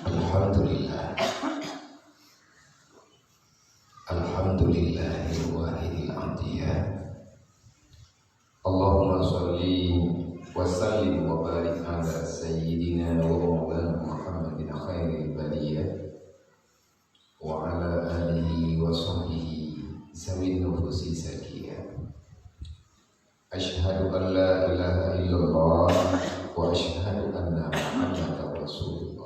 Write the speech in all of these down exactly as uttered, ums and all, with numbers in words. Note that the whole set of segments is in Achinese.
Alhamdulillah. Alhamdulillahil wahidil atiyah. Allahumma shalli wa sallim wa barik ala sayyidina wa maulana Muhammadin khairil bariyah wa ala alihi wa sahbihi zawin nufusi zakiyah. Asyhadu an la ilaha illallah wa asyhadu anna Muhammadar Rasulullah.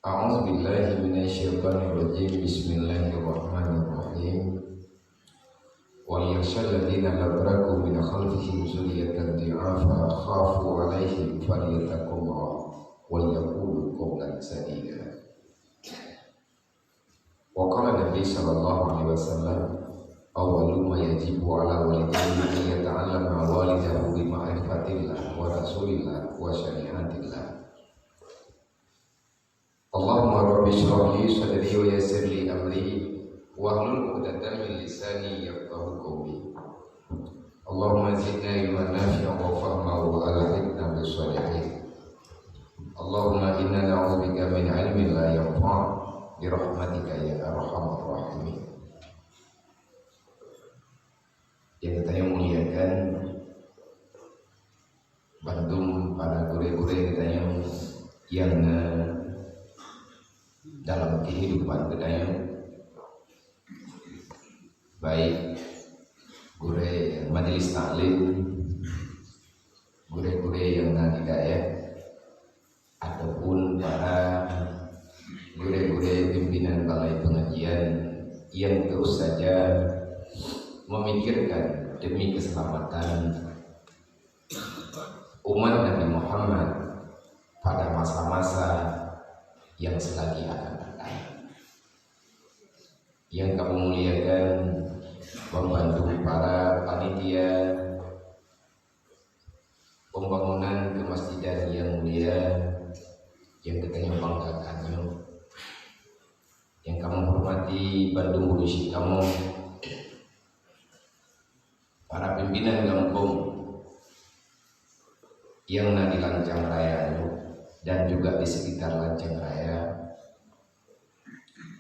A'udzu billahi minasy syaithanir rajim. Bismillahirrahmanirrahim. Wal yakhsyal ladzina law taraku min khalfihim dzurriyyatan dhi'afa khafu 'alaihim falyattaqullah wal yaqulu qawlan sadida. Wa qala Nabi sallallahu alaihi wasallam, awwalu ma yajibu 'ala walidayhi an yata'allama walidahu bi ma'rifatillah wa rasulillah wa syari'atillah. Allahumma rabbi shrah li sadri wa yassir li amri wahlul 'uqdatam min lisani yafqahu qawli. Allahumma zidna ilman nafi'an wa fahma wa alhiqna bis shalihin. Allahumma inna na'udzubika min ilmin la yanfa' bi rahmatika ya arhamar rahimin. Yang saya muliakan, bandum para gurée-gurée geutanyoe nyang na dalam kehidupan geutanyoe, baik gurée majelis taklim, gurée-gurée nyang na di dayah, ataupun para gurée-gurée pimpinan balai pengajian yang terus saja memikirkan demi keselamatan umat Nabi Muhammad pada masa-masa yang selagi akan datang. Yang kami muliakan, membantu para panitia pembangunan kemasjidan yang mulia, yang geutanyoe banggakan nyoe. Yang kami hormati bandum urusi kamoe, para pimpinan gampông yang na di Lancang Raya nyoe dan juga di sekitar Lancang Raya,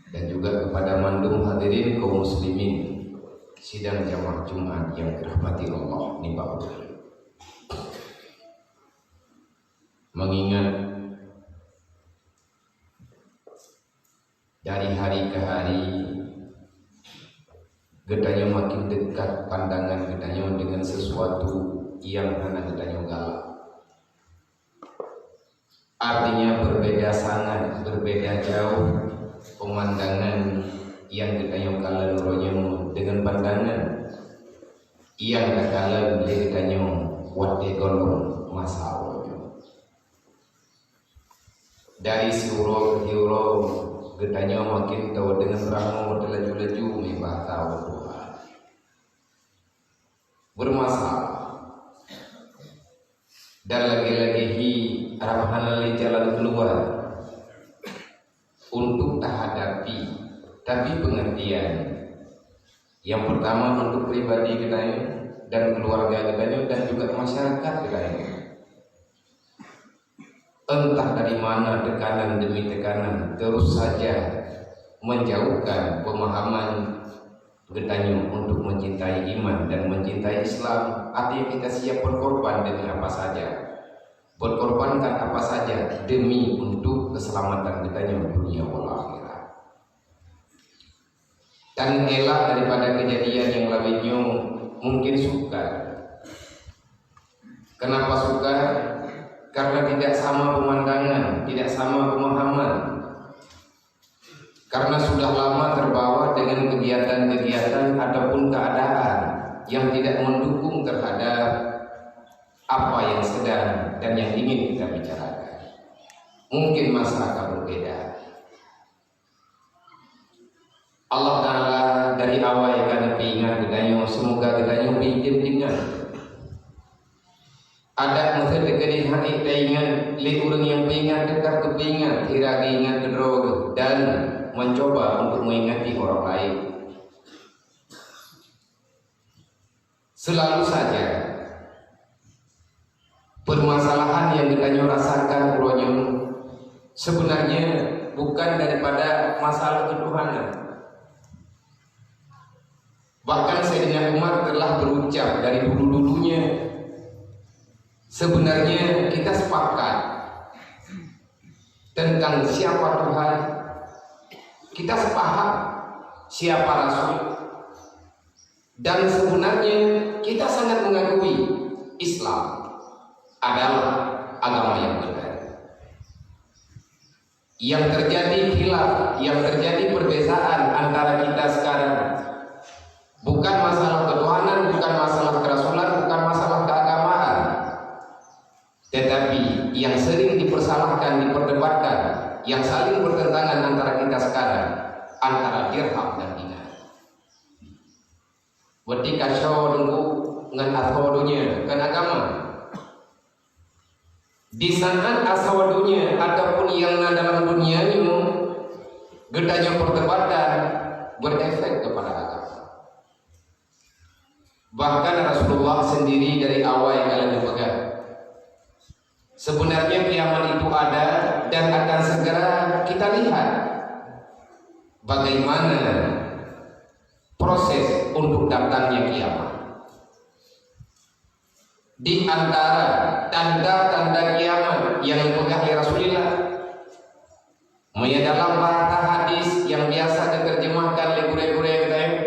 dan juga kepada mandum hadirin kaum muslimin sidang jamaah Jumat yang dirahmati Allah nibak ulôn. Mengingat dari hari ke hari, geutanyoe makin dekat pandangan geutanyoe dengan sesuatu yang hana geutanyoe galak. Artinya berbeda sangat, berbeda jauh pemandangan yang geutanyoe kalon uroe nyoe dengan pandangan yang takalon lé geutanyoe watée gohlom masa uroe nyoe. Dari siuroe keu siuroe, geutanyoe makin teudeungon rangoe teulaju-laju meuiba tawa Tuhan. Bermasalah. Dan lagée-lagée hi rab hana lé jalan keuluar untuk tahadapi, tapi pengertian. Yang pertama untuk pribadi geutanyoe dan keluarga geutanyoe dan juga masyarakat geutanyoe. Entah dari mana tekanan demi tekanan terus saja menjauhkan pemahaman geutanyoe untuk mencintai iman dan mencintai Islam. Artinya kita siap berkorban demi apa saja. Berkorbankan apa saja demi untuk keselamatan geutanyoe dunia wal akhirat. Dan elak daripada kejadian yang lalu nyoe mungkin sukar. Kenapa sukar? Karena tidak sama pemandangan, tidak sama pemahaman. Karena sudah lama terbawa dengan kegiatan-kegiatan ataupun keadaan yang tidak mendukung terhadap apa yang sedang dan yang ingin kita bicarakan. Mungkin masa akan berbeda. Allah Ta'ala dari awai ka neupeuingat geutanyoe, semoga geutanyoe peuingat. Adak meuseuti keudeh hana taingat lé ureuëng nyang peuingat, teutab geupeuingat, hira geuingat keudroe geuh dan mencoba untuk mengingati orang lain. Selalu saja permasalahan yang geutanyoe rasakan uroe nyoe Sebenarnya bukan daripada masalah ketuhanan. Bahkan Sayyidina Umar telah berucap dari dulu-dulunya, sebenarnya kita sepakat tentang siapa Tuhan, kita sepaham siapa Rasul, dan sebenarnya kita sangat mengakui Islam adalah agama yang benar. Yang terjadi khilaf, yang terjadi perbezaan antara kita sekarang bukan masalah ketuhanan, bukan masalah kerasulan, bukan masalah keagamaan. Tetapi yang sering dipersalahkan, diperdebatkan, yang saling bertentangan antara kita sekarang, antara dirham dan dinar. Berarti kasoe teungku ngon asoe donya, kon agama. Di saat asoe donya ataupun nyang na dalam dunia nyoe geutanyoe perdebatan, berefek kepada agama. Bahkan Rasulullah sendiri dari awai ka lheueh geupeugah, sebenarnya kiamat itu ada dan akan segera kita lihat bagaimana proses untuk datangnya kiamat. Di antara tanda-tanda kiamat nyang geupeugah lé Rasulullah, meunyoe dalam bahasa hadis nyang biasa diterjemahkan lé gurée-gurée geutanyoe,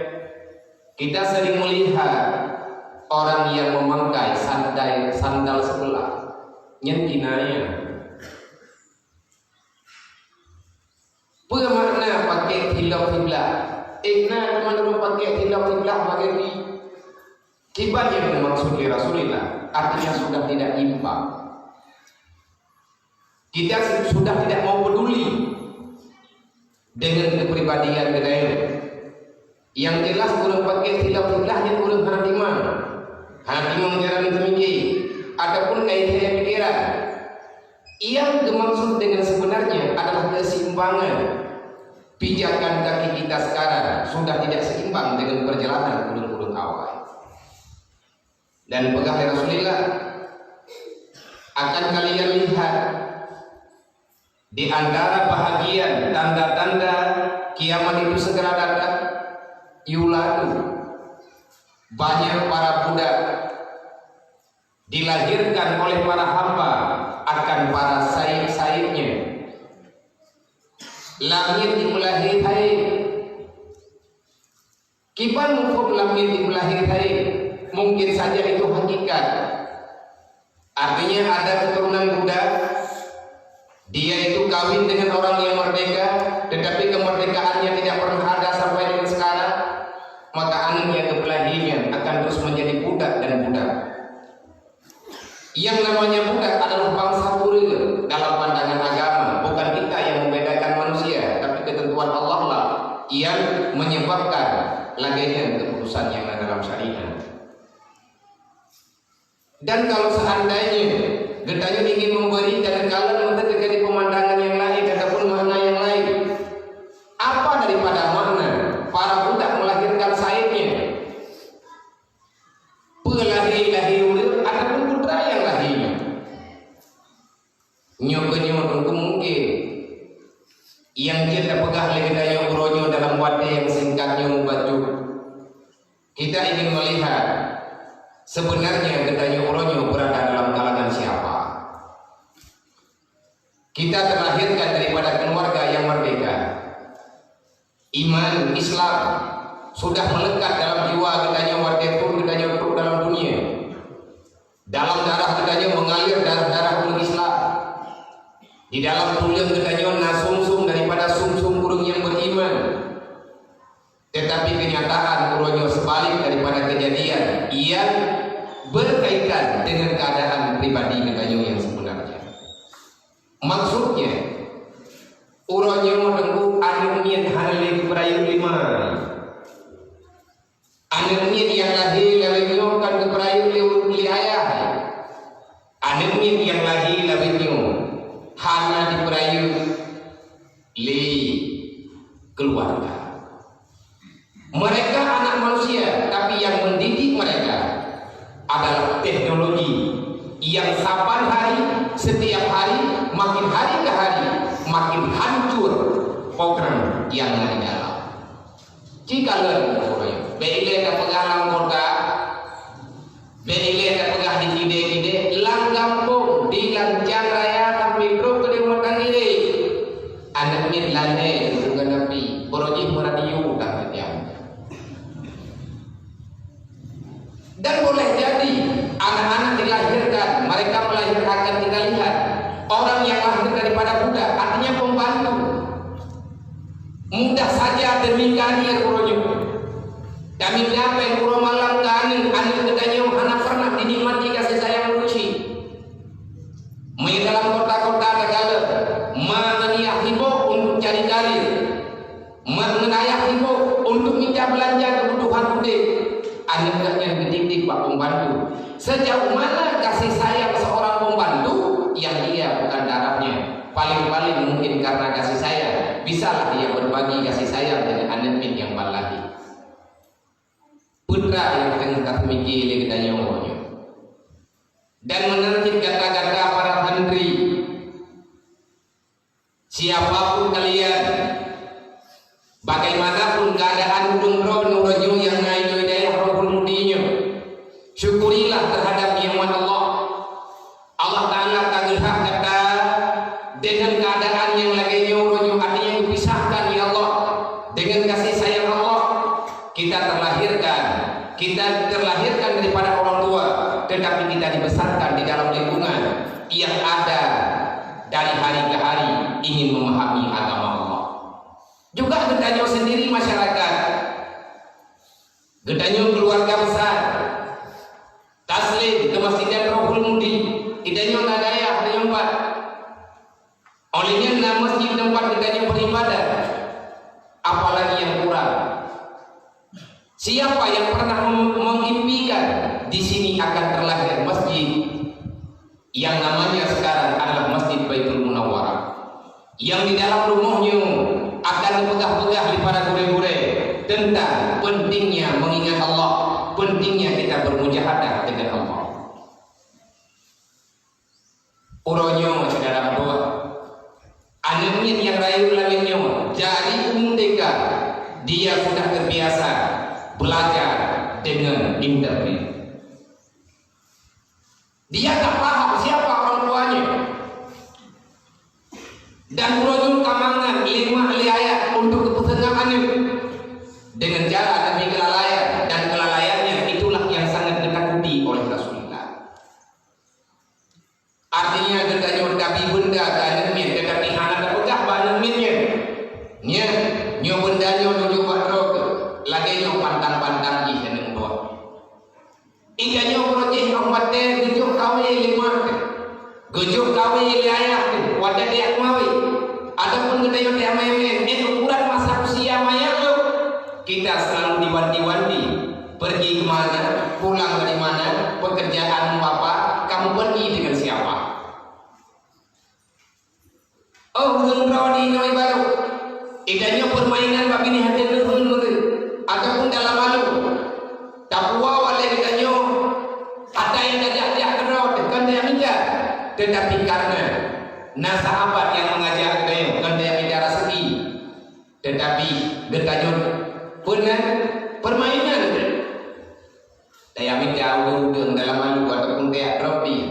kita sering melihat orang yang memakai sandai, sandal sebelah. Nyan kinayah. Peue makna pakék silop siblah? Eh, na teuma-teuma pakék silop siblah bak gaki. Kiban nyang dimaksud lé Rasulullah, artinya sudah tidak imbang. Kita su-, sudah tidak mau peduli dengan kepribadian geutanyoe. Nyang jeulaih, ureuëng pakék silop siblah nyan ureuëng hana timang. Hana timang jalan teumiki, ataupun ka iék pikeran. Nyang geumaksud dengan sebenarnya adalah keseimbangan. Pijakan kaki kita sekarang sudah tidak seimbang dengan perjalanan ureuëng-ureuëng awai. Dan peugah lé Rasulullah, akan kalian lihat di antara bahagian tanda-tanda kiamat itu segera datang, yuladu, banyak para budak dilahirkan oleh para hamba akan para said-saidnya. Lam nyan dipeulahé said. Kiban muphom lam nyan dipeulahé said? Mungkin saja itu hakikat. Artinya ada keturunan budak, dia itu kawin dengan orang yang merdeka, tetapi kemerdekaannya tidak pernah ada sampai dengan sekarang, maka aneuk nyang geupeulahé nyan akan terus menjadi budak dan budak. Yang namanya budak adalah bangsa bureue dalam pandangan agama, bukan kita yang membedakan manusia, tapi ketentuan Allah lah yang menyebabkan lagée nyan keputusan yang ada dalam syariat. Dan kalau seandainya geutanyoe ingin memberi dan kalau mungkin terjadi pemandangan yang lain ataupun makna yang lain, apa daripada makna para budak melahirkan saidnya? Peue lahé-lahé ureuëng ataupun putra nyang lahé nyoe? Nyoe keuh nyoe teungku mungken nyang jeuet tapeugah lé geutanyoe uroe nyoe dalam watée nyang singkat nyoe mubacut. Kita ingin melihat sebenarnya geutanyoe uroe nyoe berada dalam kalangan siapa. Kita terlahirkan daripada keluarga yang merdeka. Iman Islam sudah melekat dalam jiwa geutanyoe watée phon geutanyoe trok dalam dunia. Dalam darah geutanyoe mengalir darah-darah ureuëng Islam. Di dalam tuleueng geutanyoe na sum-sum daripada sum-sum ureuëng nyang beriman. Tetapi kenyataan uroe nyoe sebalik daripada kejadian yang berkaitan dengan keadaan pribadi geutanyoe yang sebenarnya. Maksudnya, uroe nyoe teungku aneuk miet hana lé geupeurayeuk lé ma. Aneuk miet nyang lahé lawét nyoe kan geupeurayeuk lé, lé ayah. Aneuk miet nyang lahé lawét nyoe hana dipeurayeuk lé keluarga. Mereka anak manusia, tapi yang mendidik mereka adalah teknologi yang saban hari, setiap hari, makin hari ke hari, semakin hancur program yang na di dalam. Ci kalon, bék ilée tapeugah lam kota, bék ilée tapeugah di kidée-kidée, lam gampông, di lancang raya sampai trok keu di umat tangga. Aneuk miet lalée keu geunapi, uroe jih meuradio ka teujam. Dan boleh jadi anak-anak dilahirkan, mereka melahirkan, kita lihat orang yang lahir daripada budak, artinya pembantu. Mudah saja demi karir uroe nyoe. Demi siapa yang uroe malam kani aneuk geutanyoe hana pernah dinikmati kasih sayang ureueng chik. Meudalam kota-kota takalon, ma ngon ayah sibok untuk cari karir. Ma ngon ayah sibok untuk mita beulanja keubutuhan udeb. Aneuk geuh nyan geudidik bak pembantu. Sejauh mana kasih sayang seorang pembantu yang dia bukan darahnya? Paling-paling mungkin karena kasih sayang, bisalah dia berbagi kasih sayang dengan aneuk miet nyang ban lahé. Peue nyang teungoh tapeumike lé geutanyoe nyoe? Dan meunan cit gata-gata para santri, siapapun kalian, bagaimanapun keadaan ulôn droe nyoe nyang na di daerah Rohul Mudi nyoe, syukurilah terhadap nikmat Allah. Allah Ta'ala ka geuhah gata dengan keadaan nyang lagée nyoe uroe nyoe, artinya geupisahkan lé Allah dengan kasih sayang Allah. Kita terlahirkan, kita terlahirkan daripada orang tua, tetapi kita dibesarkan di dalam lingkungan yang ada dari hari ke hari ingin memahami agama Allah. Juga geutanyoe sendiri masyarakat, geutanyoe keluarga besar, Taslim, Keumasjidan Rohul Mudi, geutanyoe na dayah, geutanyoe empat. Óh lheueh nyan na masjid tempat geutanyoe beribadah, apalagi yang kurang. Siapa yang pernah mem-, mengimpikan di sini akan terlahir masjid yang namanya sekarang adalah Masjid Baitul Munawwarah? Yang di dalam rumoh nyoe akan geupeugah-peugah lé para gurée-gurée tentang pentingnya mengingat Allah, pentingnya kita bermujahadah dengan Allah. Uroe nyoe, syedara meutuah, aneuk miet nyang rayeuk lam miet nyoe, dari umum T K, dia sudah terbiasa belajar dengan internet. Dia tak paham siapa orang tuanya. Dan uroe nyoe ka mangat lé mak lé ayah untuk geupeuseungab aneuk. Dengan cara demi kelalaian, dan kelalaiannya itulah yang sangat ditakuti oleh Rasulullah. Artinya, geutanyoe tabi beunda keu aneuk miet, tetapi hana tapeugah bak aneuk miet nyan. Nyan, nyoe beunda nyoe tujoh bak droe, lagée nyoe pantang-pantang jih aneuk droe. Geutanyoe uroe jih óh watée geujok kawé lé mak, geujok kawé lé ayah teuh, watée tajak meuawé, ataupun geutanyoe tajak meuawé, eh, ukuran masa usia manyak lom, kita selalu diwanti-wanti. Pergi ke mana, pulang dari mana, pekerjaan apa, kamu pergi dengan siapa? Oh, ureuëng droe di inoe barô, geutanyoe permainan bak binéh até leuheun meureun, ataupun dalam alu. Tapuwoe watée geutanyoe ata nyang tajak-jak keudroe teuh kon tajak mita, tetapi karena na sahabat nyang mengajak geutanyoe kon tajak mita raseuki. Tetapi geutanyoe peunan permainan. Tajak mita ureuëng dalam alu ataupun tajak droe pih,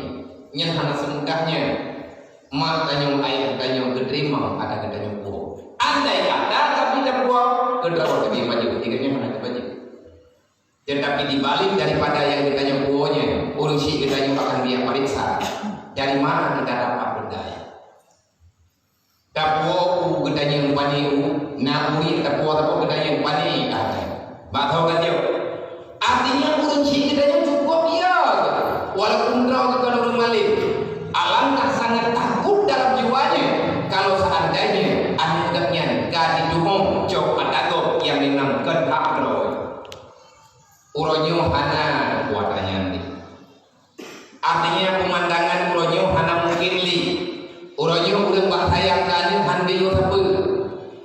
nyan hana seumudah nyan. Mak tanyoe, ayah tanyoe geuteurimong ata geutanyoe puwoe. Andai kata tapi tapuwoe, keudroe teubiet pajoh, tinggai nyan hana teupajoh. Tetapi di balik daripada nyang geutanyoe puwoe nyan, ureuëng syik geutanyoe akan dia pariksa, dari mana kita dapat benda nyan. Tapuwoe u geutanyoe pane u, na ureuëng tapuwoe-tapuwoe geutanyoe pane ka. Bak thon ka jeuet. Artinya ureuëng syik geutanyoe cukup ya, walaupun droe geutanyoe ureuëng malém. Alangkah sangat takut dalam jiwanya kalau seandainya aneuk geuh nyan ka jituhom cok ata gob nyang memang kon hak droe. Uroe nyoe hana keukuatan nyan deh. Artinya, pemandangan uroe nyoe hana mungkin lé. Uroe nyoe ureuëng bak sayang keu aneuk hana deungoe sapeue.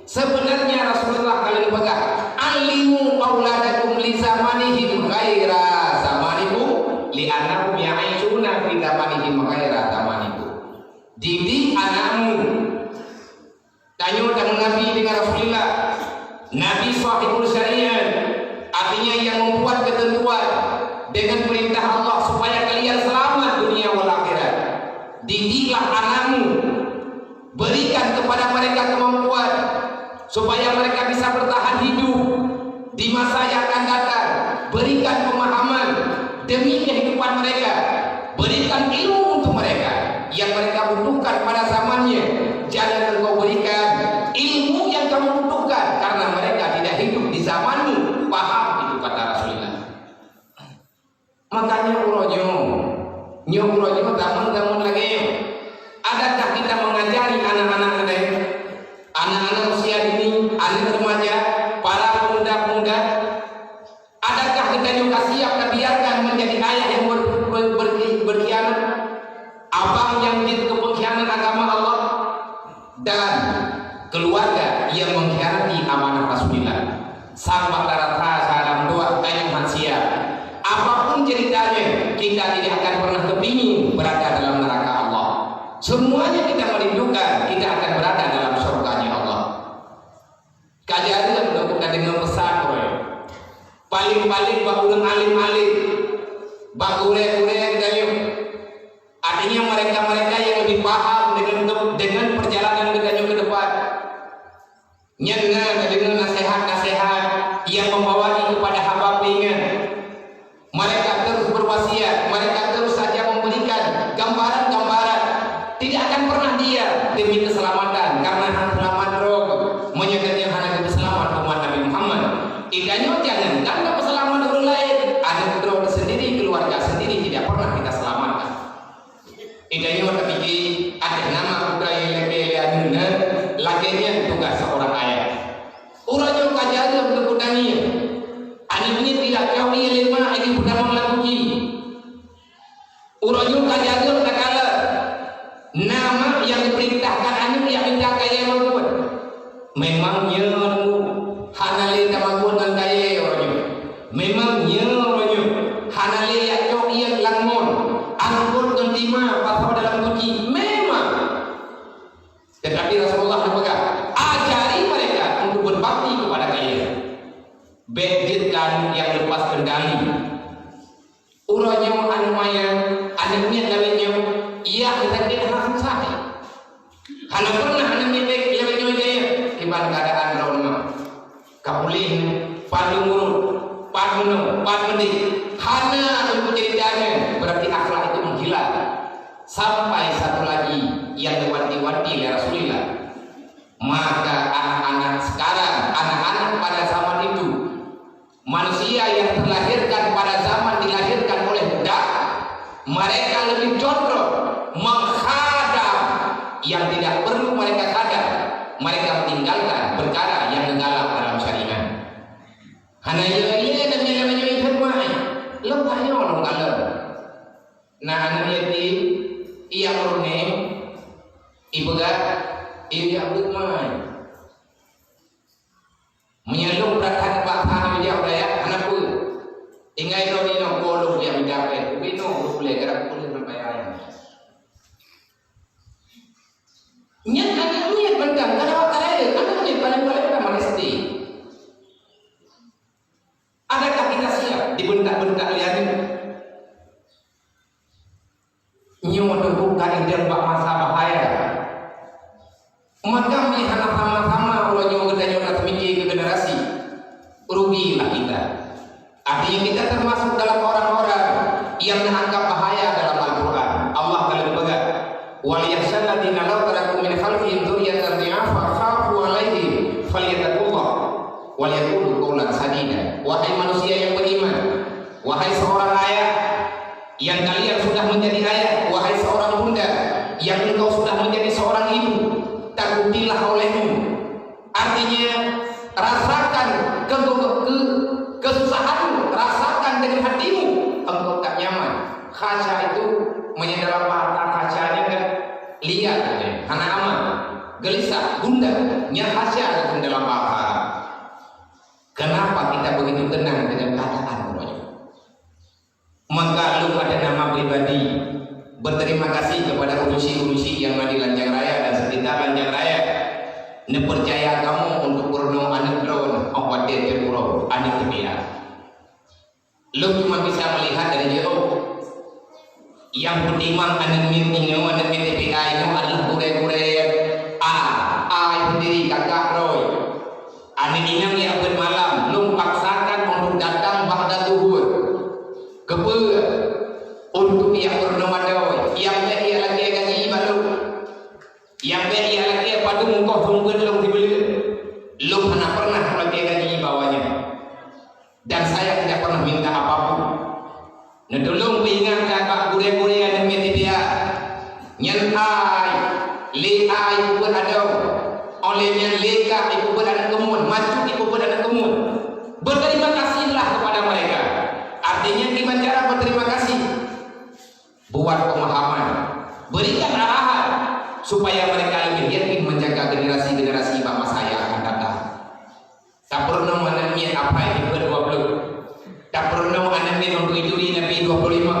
Sebenarnya Rasulullah ka lheueh peugah, "Allimu auladakum li zamanihim ghaira zamanikum, li annahum ya'ishuna fi zamanihim ghaira zamanikum." Didik anakmu Tanyoe dan Nabi dengan Rasulullah. Nabi sahibul syariat, artinya yang membuat ketentuan dengan perintah Allah supaya kalian selamat dunia wal akhirat. Didiklah anakmu, berikan kepada mereka kemampuan supaya mereka bisa bertahan hidup di masa yang akan datang. Berikan pemahaman demi kehidupan mereka. Berikan ilmu untuk mereka yang mereka butuhkan pada zamannya. Jangan engkau berikan ilmu yang kamu butuhkan karena mereka tidak hidup di zamanmu. Paham itu kata Rasulullah. Makanya uroe nyoe, nyoe uroe nyoe zaman-zaman lagèe nyoe. Adakah kita mengajari anak-anak kita, anak-anak usia dini, anak remaja, para pemuda-pemuda, adakah kita juga siap dibiarkan menjadi ayah yang ber-, ber-, ber-, berkhianat? Abang yang jeuet keu pengkhianat agama Allah? Dan keluarga yang mengkhianati amanah Rasulullah. Sahabat rata salam doa kayu manusia. Apapun ceritanya, kita tidak akan pernah kepingin berada dalam neraka Allah. Semuanya kita merindukan kita akan berada dalam surganya Allah. Ka jareueng lôn ka deungoe peusan, paléng-paléng bak ureueng alim-alim, bak gurèe-gurèe geutanyoe. Artinya mereka-mereka yang lebih paham dengan, dengan perjalanan geutanyoe ke depan. Nyan na deungoe nasèhat-nasèhat yang membawa kepada haba peuingat. Mereka terus berwasiat, mereka terus saja memberikan gambaran-gambaran. Tidak akan pernah diam demi keselamatan, karena hana seulamat droe meunyoe geutanyoe hana geuseulamat umat Nabi Muhammad. Geutanyoe jangankan tapeuseulamat ureueng laén, aneuk droe sendiri, keluarga sendiri tidak pernah kita selamatkan. Geutanyoe tapike, adak nama bukai lagèe lé aneuk nyan, lagèe nyan tugaih seorang ayah. Uroe nyoe ka jareueng keu geutanyoe. Aneuk nyan tidak kawin lé mak, lagi peutamong lam guci. Uroe nyoe ka jareueng takalon. Na mak nyang geupeurintahkan aneuk jak mita kayèe meubuet. Memang nyoe hana lé tameubuet ngon kayèe uroe nyoe. Memang nyoe uroe nyoe hana lé jak cok ié lam mon, angkot ngon tima pasoe dalam guci. Memang. Tetapi Rasulullah geupeugah, ajari mereka untuk berbakti kepada kayèe. Bèk jeuet keu aneuk nyang lepas kendali. Uroe nyoe aneuk manyang, aneuk miet lawét nyoe, yah sakét hana susah. Hana pernah aneuk miet lawét nyoe jaya, kiban keuadaan droeneuh. Ka puléh, pat lôn urot, pat meunoe, pat meudéh. Hana lôn peuceurita nyan, berarti akhlak itu menghilang. Sampai satu lagi yang diwanti-wanti lé Rasulullah. Maka anak-anak sekarang, anak-anak pada zaman itu, manusia yang terlahirkan pada zaman dilahirkan oleh budak, mereka lebih condong menghadam yang tidak perlu mereka hadam. Mereka meninggalkan perkara yang menggalak dalam syariat. Hana yö-yö dan nilai menyuai hikmah. Lom ayo lom kalon. Na aneuk yatim, ia murni, ipeugah, ia jak beuet mai. Meunyoe lôn brat that bak that nyoe jak u dayah, hana peue. Tinggai droe inoe, "Ulôn jak mita kayèe." Ubé inoe, ulôn peureulèe, gara ulôn hana payah nyan. Nyan aneuk miet mantong, kalau awak ka rayeuk, aneuk miet paléng-paléng tamat S D. Adakah kita siap dibentak-bentak lé aneuk? Nyoe teungku ka idong bak masa bahaya. Maka meuhana sama-sama uroe nyoe geutanyoe ka teumiki keu generasi, rugilah kita. Artinya kita termasuk dalam orang-orang yang na anggap bahaya dalam Al-Quran. Allah ka lheueh peugah, "Wal yakhsyalladzina law taraku min khalfihim dzurriyyatan dhi'afan khafu 'alaihim falyattaqullah wal yaqulu qaulan sadida." Wahai manusia yang beriman, wahai seorang ayah, yang kalian sudah menjadi ayah, wahai seorang bunda, yang engkau sudah menjadi seorang ibu, takutilah olehmu. Artinya, rasakan ke-, ke-, kesusahanmu, rasakan dengan hatimu, engkau tak nyaman. Khasya itu meunyoe dalam bahasa khasyanya kan liat aja, hana aman, gelisah, gundah, nyan khasya itu dalam bahasa Arab. Kenapa kita begitu tenang dengan keadaan uroe nyoe? Maka lôn atas nama pribadi berterima kasih kepada urusi-urusi yang na di Lanjang Raya dan sekitar Lanjang Raya. Neupeucaya kamoe untuk peurunoe aneuk droe óh watée teuk uroe aneuk T P A. Lôn cuma bisa meulihat dari jeuet. Nyang peutimang aneuk miet nyoe, aneuk miet T P A nyoe adalah gurée-gurée A, A sendiri kakak droe. Aneuk inong nyang beuet malam, lôn paksakan untuk datang ba'da zuhur. Keupeue? Untuk jak peurunoe adoe, nyang bèk jak lakée gaji bak lôn. Nyang bèk jak lakée padum ongkoh seumeubeuet lôn sibuleuen. Lôn hana pernah lakée gaji bak awaknyan. Dan saya tidak pernah minta apapun. Neutulông peuingat that bak gurée-gurée aneuk miet T P A. Nyan ai, lé ai peubuet adoe. Óh lheueh nyan lé kak ipeubuet aneuk keumuen, macut ipeubuet aneuk keumuen. Berterima kasihlah kepada mereka. Artinya, gimana cara berterima kasih? Buat pemahaman, berikan arahan supaya mereka lebih yakin menjaga generasi-generasi bak masa yang akan datang. Tapeurunoe aneuk miet Apai di peuet dua puluh. Tapeurunoe aneuk miet untuk ituri Nabi dua puluh lima.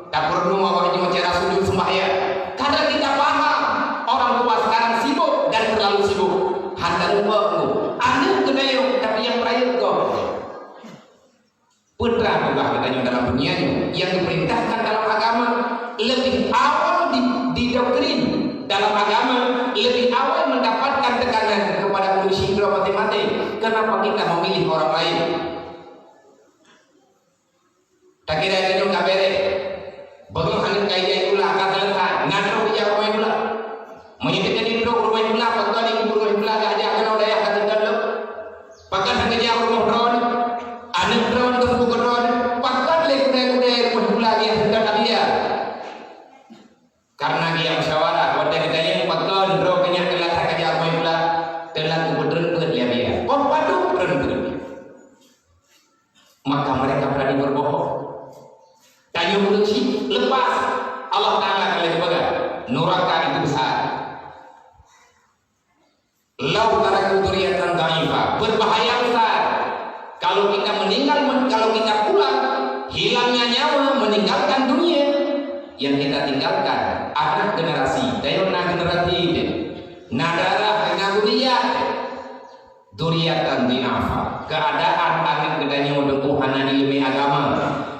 Tapeurunoe awak nyoe cara sujud sembahyang. Kadang kita paham, orang tua sekarang sibuk dan terlalu sibuk. Hana lupa tu. Aneuk keunayoe, tapi nyang peurayeuk gob. Peue teuma tugaih geutanyoe dalam dunia nyoe? Nyang geupeurintahkan dalam agama, lebih awal di, didoktrin dalam agama, lebih awal mendapatkan tekanan kepada ureuëng sidroe maté-maté. Kenapa kita memilih orang lain? Takira geutanyoe ka bèrèh. Beungoh aneuk ka ijak sikula, ka seuleusoe, na trok ijak rumoh sikula. Meunyoe teuka jidrob rumoh sikula, pakon ibu rumoh sikula ka jak keunoe dayah ka teuka lom? Pakon hana geujak rumoh droeneuh? Aneuk droeneuh keu buku droeneuh, pakon lé gurèe-gurèe rumoh sikula geujak teuka ka dia? Karena geujak musyawarah, watèe geutanyong pakon droe keu nyak teulat hana geujak rumoh sikula, teulat geupeutrön peuet lé Abia. Poh padub trön peuet. Maka mereka berani berbohong. Tanyoe ureuëng syiek lepas. Allah Ta'ala akan lagi peugah, nuraka itu besar. Lau taraku dzurriyyatan dha'ifa, berbahaya besar. Kalau kita meninggal, men-, kalau kita pulang, hilangnya nyawa, meninggalkan dunia, yang kita tinggalkan anak generasi, dayona generasi, na darah, na zuriat. Dzurriyyatan dhi'afa, keuadaan aneuk geutanyoe teungku hana ileumèe agama.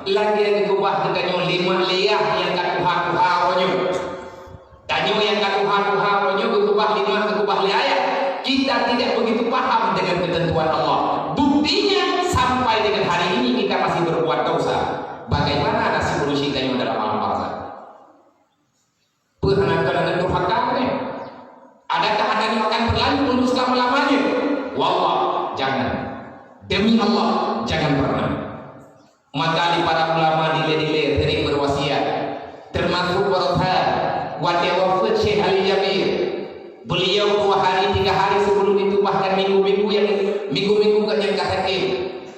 Lagèe geukeubah geutanyoe lé mak lé yah nyang ka tuha-tuha uroe nyoe. Tanyoe nyang ka tuha-tuha uroe nyoe geukeubah lé mak, geukeubah lé ayah. Kita tidak begitu paham dengan ketentuan Allah. Buktinya, sampai dengan hari ini kita masih berbuat dosa. Bagaimana nasib manusia tanyoe dalam alam barzakh? Peue hana keuneuk durhaka nyoe? Adakah hana nyoe akan berlanjut untuk selama-lamanya? Wallah, jangan. Demi Allah, jangan pernah. Maka di para ulama dilée-dilée sering berwasiat, termasuk baroesa watèe wafeuet Syekh Ali Jabir. Beliau dua hari, tiga hari sebelum itu, bahkan minggu-minggu yang, minggu-minggu gobnyan ka sakét.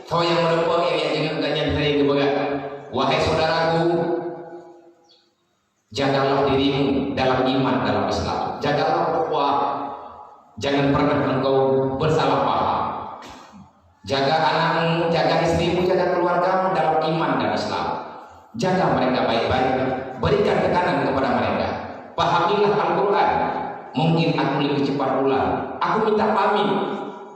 Soe nyang meureumpok nyang, nyang jeuet gobnyan sering geupeugah, "Wahai saudaraku, jagalah dirimu dalam iman, dalam Islam. Jagalah ukhuwah. Jangan pernah engkau bersalah paham. Jaga anakmu, jaga istrimu, jaga keluargamu dalam iman dan Islam. Jaga mereka baik-baik. Berikan tekanan kepada mereka. Pahamilah Al-Quran. Mungkin aku lebih cepat pulang. Aku minta pamit.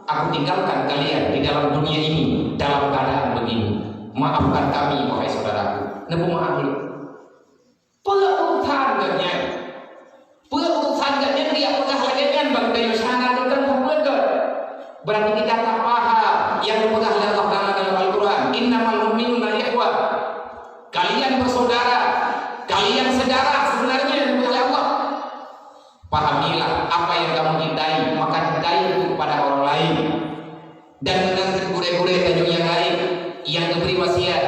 Aku tinggalkan kalian di dalam dunia ini dalam keadaan begini. Maafkan kami, wahai saudaraku." Neupeumaaf lé. Peue urusan gobnyan? Peue urusan gobnyan geujak peugah lagèe nyan bak geutanyoe, seuhana geutanyoe peubuet gèt? Berarti kita tak paham nyang geupeugah lé Allah Taala dalam Al-Quran, "Innamal mu'minuna ikhwah." Kalian bersaudara, kalian sedarah sebenarnya, geupeugah lé Allah. Pahamilah apa yang kamu cintai, maka cintai itu kepada orang lain. Dan meunan cit gurèe-gurèe tanyoe nyang laén, nyang geubri wasiat,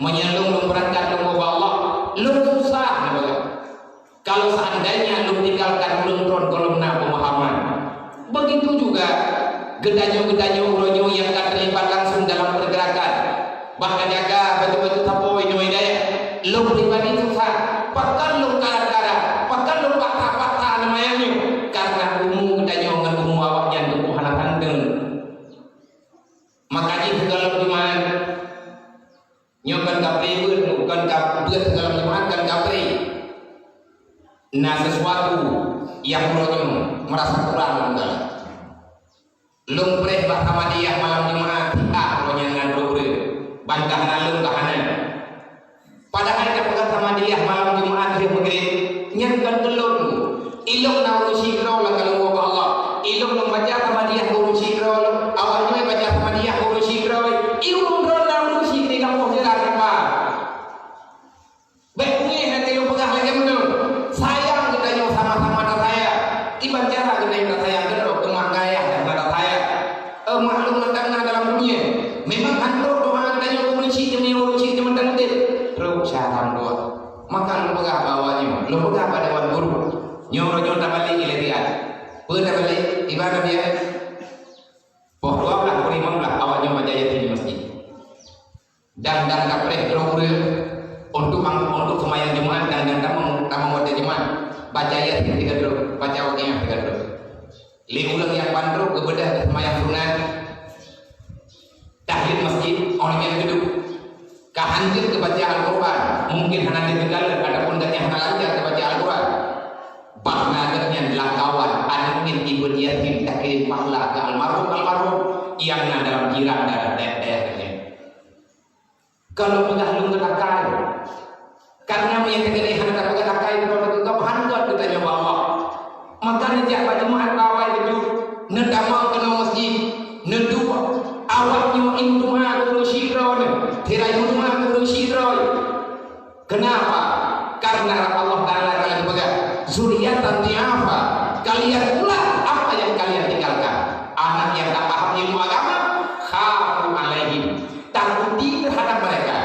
"Meunyoe lôn, lôn beurangkat lôn ubak Allah, lôn susah," neupeugah, "kalau seandainya lôn tinggalkan ureueng droen gohlom na peumahaman." Begitu juga geutanyoe-geutanyoe uroe nyoe nyang ka teulibat langsung dalam pergerakan, bak ka jaga bacut-bacut sapo inoe dayah. Lôn pribadi susah, pakon lôn karat-karat, pakon lôn paksa-paksa neumayang nyoe, karena umu geutanyoe ngon umu awaknyan teupeu hana santeng. Maka jih sigohlom Jumat, nyoe kon kapré beuet, kon ka beuet sigohlom Jumat, kon kapré. Na sesuatu nyang uroe nyoe meurasa kurang lam dalam. Lôn preh bak Samadiyah malam Jumat, siat droe nyan ngon droe ureueng. Ban ka hana lôn ka hana. Padahai ka peugah Samadiyah malam Jumat lheueh Maghrib, nyan kon keu lôn. Ilôn na ureueng sidroe lam kaluwa bak Allah. Ilôn lôn baca Samadiyah keu ureueng sidroe, awak nyoe baca Samadiyah keu ureueng sidroe. I ureueng droe na ureueng sidroe di gampông jalan raba. Bék beungéh lagèe lôn peugah lagèe meunoe. Sayang geutanyoe sama-sama tasayang. Kiban cara geutanyoe tasayang keudroe, teuma gaya dan tasayang. Eh, maklum mantong na dalam dunia. Memang hantom doa geutanyoe keu ureueng chik, demi ureueng chik, demi mantong udép. Trok cara meudoa. Maka lôn peugah bak awak nyoe, lôn peugah bak dewan guru. Nyoe uroe nyoe tabalek ilée siat. Peue tabalek? Ibadah biasa. Poh dua belas, poh lima belas, awak nyoe baca Yasin di masjid. Dan, dan kapreh droe ureueng untuk mang-, untuk seumayang Jumat dan, dan tamong, tamong watèe Jumat. Baca Yasin sigoe droe, baca Waqiah sigoe droe. Lé ureueng nyang ban droe geubeudôh seumayang sunat, tahiyatul masjid, óh lheueh nyan geuduek. Ka hanjeuet geubaca Al-Quran, mungkin hana deuh geukalon ataupun gobnyan hana lancar geubaca Al-Quran. Bah na gobnyan lam kawan, aneuk miet ibeuen Yasin takirém pahala keu almarhum-almarhum nyang na dalam jiran dan dayah-dayah gobnyan. Ka lôn peugah lôn geulakai. Karena meunyo teukeudi hana tapeugah lakai droe teuka, han göt geutanyoe bak Allah. Maka neujak bak Jumat bak awai teuh, neutamong keunoe masjid, neuduek. Awak nyoe in tuha keu ureueng sidroe nyoe, tirai tuha keu ureueng sidroe. Kenapa? Karena Allah Taala ka lheueh peugah, "Zurriyatan dhi'afa." Kalian ulang apa yang kalian tinggalkan. Anak yang tak paham ilmu agama, khafu alaihim. Takuti terhadap mereka.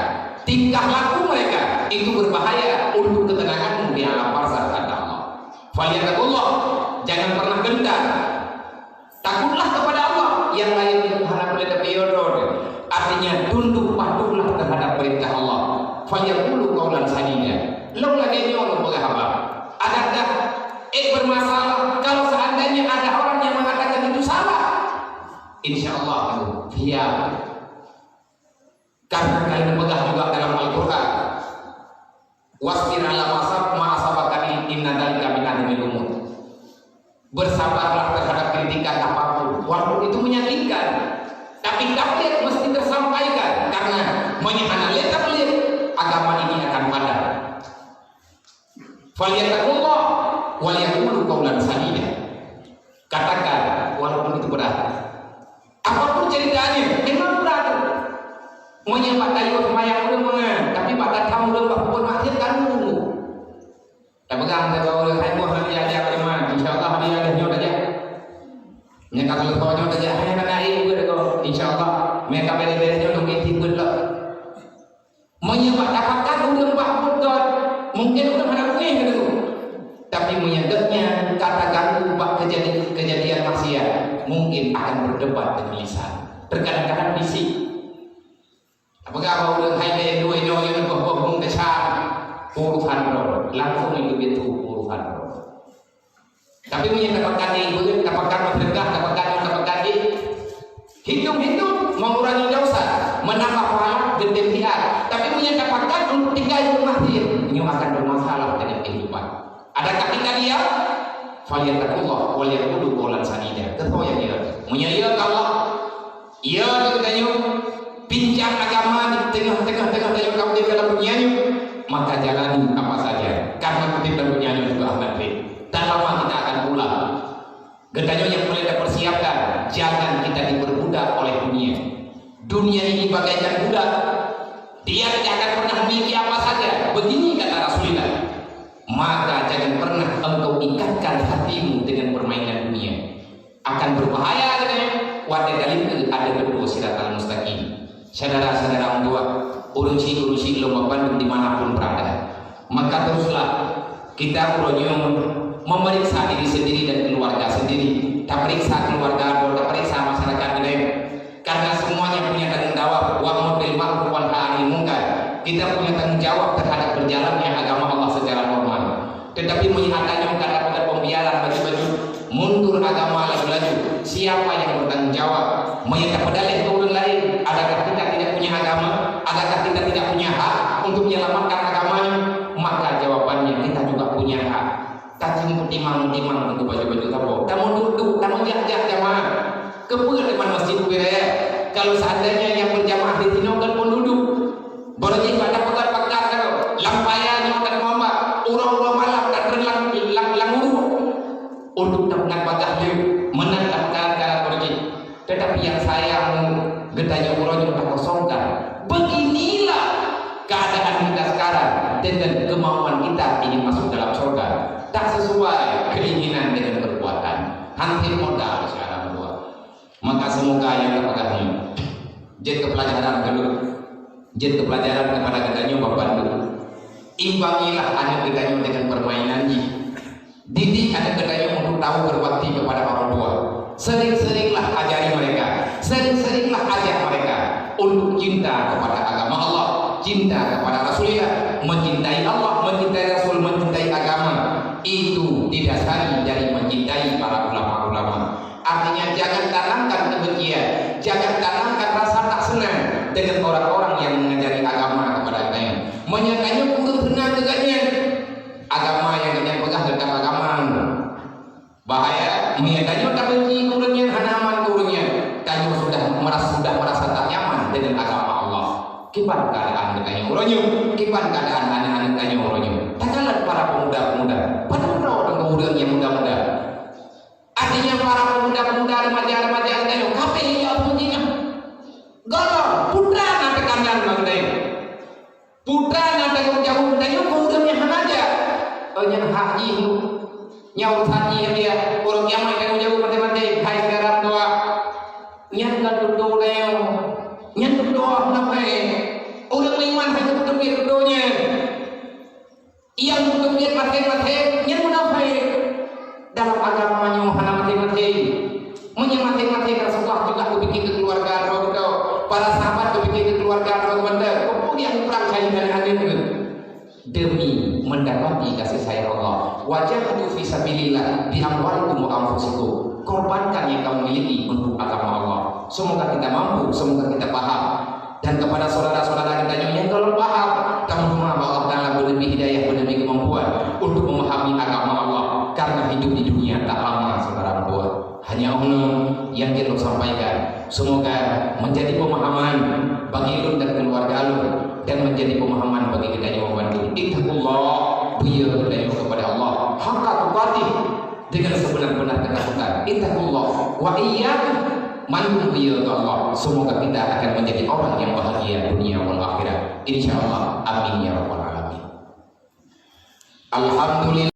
Tingkah laku mereka itu berbahaya untuk ketenanganmu di alam barzakh, kata Allah. Falyattaqullah, jangan pernah gentar. Takutlah kepada Allah, yang lain hana boleh tapi yodo. Artinya, tunduk patuhlah terhadap perintah Allah. Falyaqulu qaulan sadida. Lôn lagèe nyoe lôn peugah haba. Adakah, eh, bermasalah kalau seandainya ada orang yang mengatakan itu salah? Insya Allah, siap. Karena kalian peugah juga dalam Al-Quran, "Wasbir ala ma asab-, ma asabaka, inna dzalika min azmil umur." Bersabarlah terhadap kritikan apapun, walaupun itu menyakitkan. Tapi tabligh mesti tersampaikan, karena meunyo hana lé tabligh, agama ini akan padam. Falyattaqullah wal yaqulu qaulan sadida. Katakan, walaupun itu berat. Apapun ceritanya, memang berat. Meunyo bak tayue seumayang ureueng mangat, tapi bak datang ureueng bak peubuet maksiat, kan nunggu. Tapeugah lé ureueng, "Hai boh, hadiah-hadiah bak Iman, insya Allah hadiah lheueh nyoe tajak." Nyang ka seuleusoe nyoe tajak, "Hai, hana ék beuet ko, insya Allah, meuka bèrèh-bèrèh nyoe lôn ék beuet lom." Meunyo bak tapakat ureueng bak buet göt, mungken ureueng hana beungéh lagèe nyoe. Tapi meunyo gobnyan ka taganggu bak keujadi-, keujadian maksiat, mungken akan berdebat dengan lisan. Terkadang-kadang bisik. Tapeugah bak ureueng, "Hai, bèk nyoe, nyoe, nyoe, boh, boh, boh, desya." Urusan droe. Langsung itu, itu urusan droe. Tapi meunyo tapakat di beuet, tapakat meuseudeukah, tapakat nyoe, tapakat di, hitung-hitung, mengurangi dosa, menambah pahala, geutem siat. Tapi meunyo tapakat untuk tinggai di rumah dia, nyoe akan bermasalah dengan kehidupan. Adakah kita diam? Falyattaqullah wal yaqulu qaulan sadida. Keu soe nyang ya? Meunyo ya keu Allah, ya keu geutanyoe, bincang agama di teungoh-teungoh, teungoh tanyoe ka udép dalam dunia nyoe, maka jalani apa saja. Karena udép dalam dunia nyoe juga amat treb. Dan lama kita akan pulang. Geutanyoe nyang peureulèe tapersiapkan, jangan kita diperbudak oleh dunia. Dunia ini bagaikan budak. Dia tidak akan pernah memiliki apa saja. Begini kata Rasulullah, "Maka jangan pernah engkau ikatkan hatimu dengan permainan dunia. Akan berbahaya," katanya, "watèe talingkeu ateueh siratal mustaqim." Syedara-syedara meutuah, ureueng chik-ureueng chik lôn bandum di mana pun berada. Maka teruslah kita uroe nyoe memeriksa diri sendiri dan keluarga sendiri. Taperiksa keluarga droe, taperiksa masyarakat laén. Karena semuanya punya tanggung jawab, wa'mur bil ma'ruf wanha 'anil munkar. Kita punya tanggung jawab terhadap berjalannya agama Allah secara normal. Tetapi meunyo ata nyoe ka tapeugah pembiaran baju-baju, mundur agama laju-laju, siapa yang bertanggung jawab? Meunyo tapeudaleh keu ureueng laén, adakah kita tidak punya agama? Adakah kita tidak punya hak untuk menyelamatkan agama nyoe? Maka jawabannya, kita juga punya hak. Tatimang-timang untuk baju-baju saboh. Tameuduk-duk, tameujak-jak jamaah. Keupeue teuma masjid ubé raya? Kalau seandainya yang berjamaah di sinoe kan pun duduk. Baroe jih pada peugah pakar kan. Lam paya nyoe kan Muhammad. Uroe-uroe malam dak teurelang lang lang ureuëng. Untuk tapeugah bagah lé, meunan tapeugah kara baroe jih. Tetapi yang sayang geutanyoe uroe nyoe takosongkan. Beginilah keadaan kita sekarang dengan kemauan kita ingin masuk dalam surga. Tak sesuai keinginan dengan perbuatan. Hampir modal sekarang dua. Maka semoga yang terpegang ini jeuet keu pelajaran dulu, jeuet keu pelajaran kepada geutanyoe bapak dulu. Imbangilah aneuk geutanyoe dengan permainan jih. Didik aneuk geutanyoe untuk tahu berbakti kepada orang tua. Sering-seringlah ajari mereka, sering-seringlah ajak mereka untuk cinta kepada agama Allah, cinta kepada Rasulullah, mencintai Allah, mencintai Rasul, mencintai agama. Itu didasari dari mencintai para ulama-ulama. Artinya, jangan tanamkan kebencian, jangan tanamkan rasa tak senang dengan orang-orang yang mengajari agama kepada geutanyoe. Meunyoe tanyoe kureueng seunang keu gobnyan, agama nyang gobnyan peugah teuntang agama. Bahaya, meunyoe tanyoe tabenci keu ureuëng nyan, hana aman keu ureuëng nyan, tanyoe sudah merasa, sudah merasa tak nyaman dengan agama Allah. Kiban keadaan geutanyoe uroe nyoe, kiban keadaan aneuk-aneuk tanyoe uroe nyoe. Takalon para pemuda-pemuda, padum droe ureuëng nyang muda-muda. Artinya, para pemuda-pemuda, remaja-remaja geutanyoe, kabeh ya Allah jih nyan. Golom, putra na teukandan bak geutanyoe. Putra na tanggung jaweueb geutanyoe keu ureuëng nyang hana jak. Oh, nyan hak jih. Nyan urusan jih dia. Ureuëng kiamat tanggung jaweueb maté-maté. Hai syedara dua. Nyan ka tutoe geutanyoe. Nyan tutoe munafék. Ureuëng meuiman hana teupeu tutoe nyan. Nyang meukeubit maté-maté nyan munafék. Dalam agama nyoe hana maté-maté. Meunyoe maté-maté, Rasulullah juga geupike keu keuluwarga droe geutanyoe. Para sahabat geupike keu keuluwarga droe geutanyoe. Peue nyang muprang kayém aneuk-aneuk demi mendapati kasih sayang Allah. Wa jahadu fi sabilillah bi amwalikum wa anfusikum. Korbankan yang kamu miliki untuk agama Allah. Semoga kita mampu, semoga kita paham. Dan kepada saudara-saudara geutanyoe nyang golom paham, tameuleuh bak Allah Taala beuneubri hidayah, beuneubri keumampuan untuk memahami agama Allah, karena hidup di dunia tak lama, saudara buah. Hanya Allah yang kita sampaikan. Semoga menjadi pemahaman bagi lôn dan keluarga lôn, dan menjadi pemahaman bagi geutanyoe banmandum. Ittaqullah, beuye geutanyoe kepada Allah haqqa tuqatih, dengan sebenar-benar ketakutan. Ittaqullah wa iyyakum, mandum beuye keu Allah. Semoga kita akan menjadi orang yang bahagia dunia wal akhirat. Insya Allah. Amin ya rabbal alamin. Alhamdulillah.